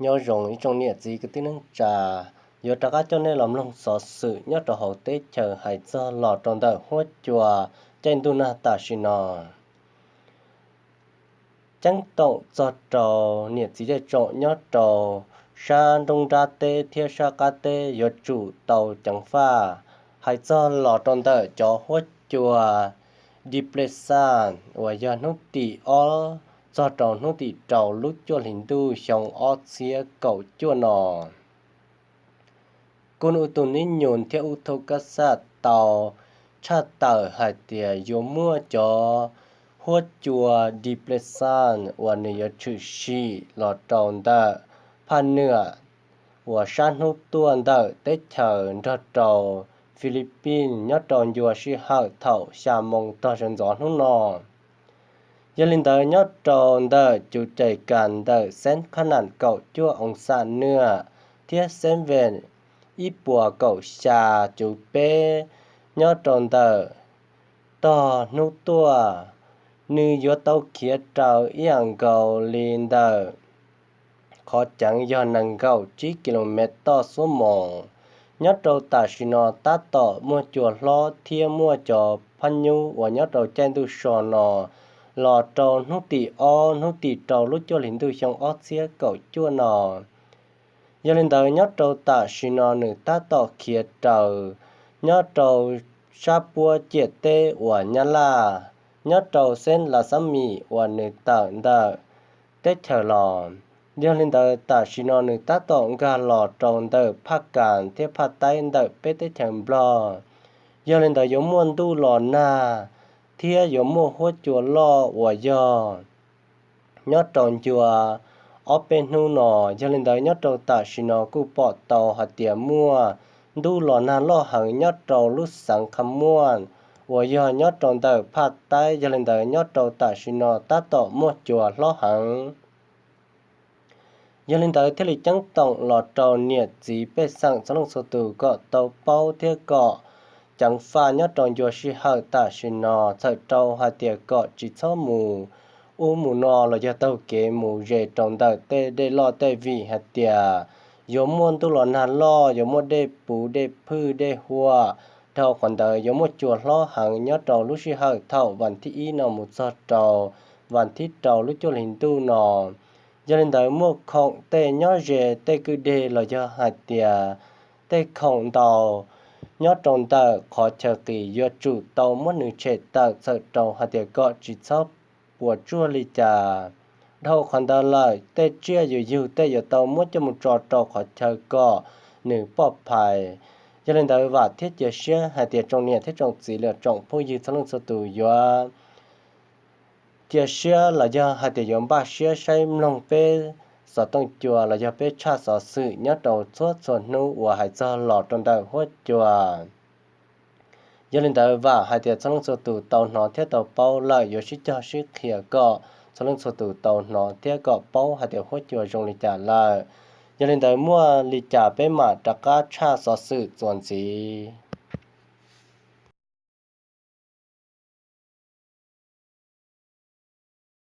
Nyob zoo ib tsoom niam txiv kwv tij neej tsa, yuav rov qab coj nej los mloog xov xwm nyob rau hauv teb chaws hais txog los rau ntawm huab cua caij ntuj nag tam sim no. Ceeb toom txog rau niam txiv tej tsoom nyob rau sab nruab nrab teb thiab sab qab teb yuav tsum tau ceev faj hais txog los rau ntawm cov huab cua Depression uas yog hnub tim ob txog rau hnub tim rau lub cuaj hlis ntuj xyoo ob txhiab kaum cuaj no. Kuv tus nib nyus thiab ub thub kab xaj tau tshaj tawm hais tias yuav muaj cov huab cua Depression uas nws yuav tshwm sim los rau ntawm phaj nwam uas sab hnub tuaj ntawm teb chaws nrog rau Philippines nyob rau ncua sij hawm thaum xya moo tog sawv ntxov hnub no. Yog li ntawd nyob rau ntawm cuv cais kas ntawm xeeb Khab Nam kaum cuaj oo xam nwam thiab xeeb Vem ib puas kaum xya cuv peb nyob rau ntawm tog hnub tuaj, nws yuav tau khiav raws ib yam nkaus li ntawm qhov ceev yog nees nkaum tsib ki lo mev toj xuab moos. Nyob rau tam sim no tab tom muaj cua hlob thiab muaj cov phab nyub uas nyob rau caij ntuj so no los rau hnub tim ob hnub tim rau lub cuaj hlis ntuj xyoo ob txhiab kaum cuaj no. Yog li ntawd nyob rau tam sim no nws tab tom khiav raws nyob rau sab puab ciam teb uas Nyab Laj, nyob rau xeeb Las Xab Mis uas nws tawm ntawm teb chaws los. Yog li ntawd tam sim no nws tab tom nkag los rau ntawm phaj kas thiab phaj taib ntawm peb teb chaws Nplog. Yog li ntawd yuav muaj ntuj los nag thiab yuav muaj huab cua loj uas yog nyob rau ncua ob peb hnub no. Yog li ntawd nyob rau tam sim no kuj pom tau hais tias muaj ntuj los nag loj heev nyob rau lub xeev Kham Muaj uas yog nyob rau ntawm phaj taib. Yog li ntawd nyob rau tam sim no tab tom muaj cua hlob heev. Yog li ntawd thiaj li ceeb toom los rau niam txiv pej xeem txhua leej txhua tus kom tau paub thiab kom ceev faj nyob rau ncua sij hawm tam sim no, txhawm rau hais tias kom tsis txhob mus ub mus no los yog taug kev mus ze rau ntawm tej dej loj tej vim hais tias yuav muaj ntuj los nag loj, yuav muaj dej puv dej phwj dej huaj. Dhau qhov ntawd yuav muaj cua hlob heev nyob rau lub sij hawm thaum vas thib ib no mus txog rau vas thib rau lub cuaj hlis ntuj no. Yog li ntawd muaj khoom tej nyob ze tej kwj deg los yog hais tias tej khoom ntau nyob rau ntawm qhov chaw qis yuav tsum tau muab nws tshem tawm, txhawm rau hais tias kom tsis txhob puas tsuaj li cas. Dhau qhov ntawd lawm tej tsiaj yus yug tej yuav tau muab coj mus tso rau qhov chaw kom nws poj phais. Yog li ntawd vam thiab cia siab hais tias tsoom niam thiab tsoom txiv los tsoom phooj ywg txhua leej txhua tus yuav cia siab los yog hais tias yuav npaj siab saib mloog peb xov tooj cua los yog peb tshaj xov xwm nyob rau txhua txhua hnub uas hais txog los rau ntawm huab cua. Yog li ntawd vam hais tias txhua leej txhua tus tau hnov thiab tau paub lawm yuav sib cog sib qhia kom txhua leej txhua tus tau hnov thiab kom paub hais tias huab cua zoo li cas lawm. Yog li ntawd muaj li cas peb mam rov qab tshaj xov xwm txuas ntxiv.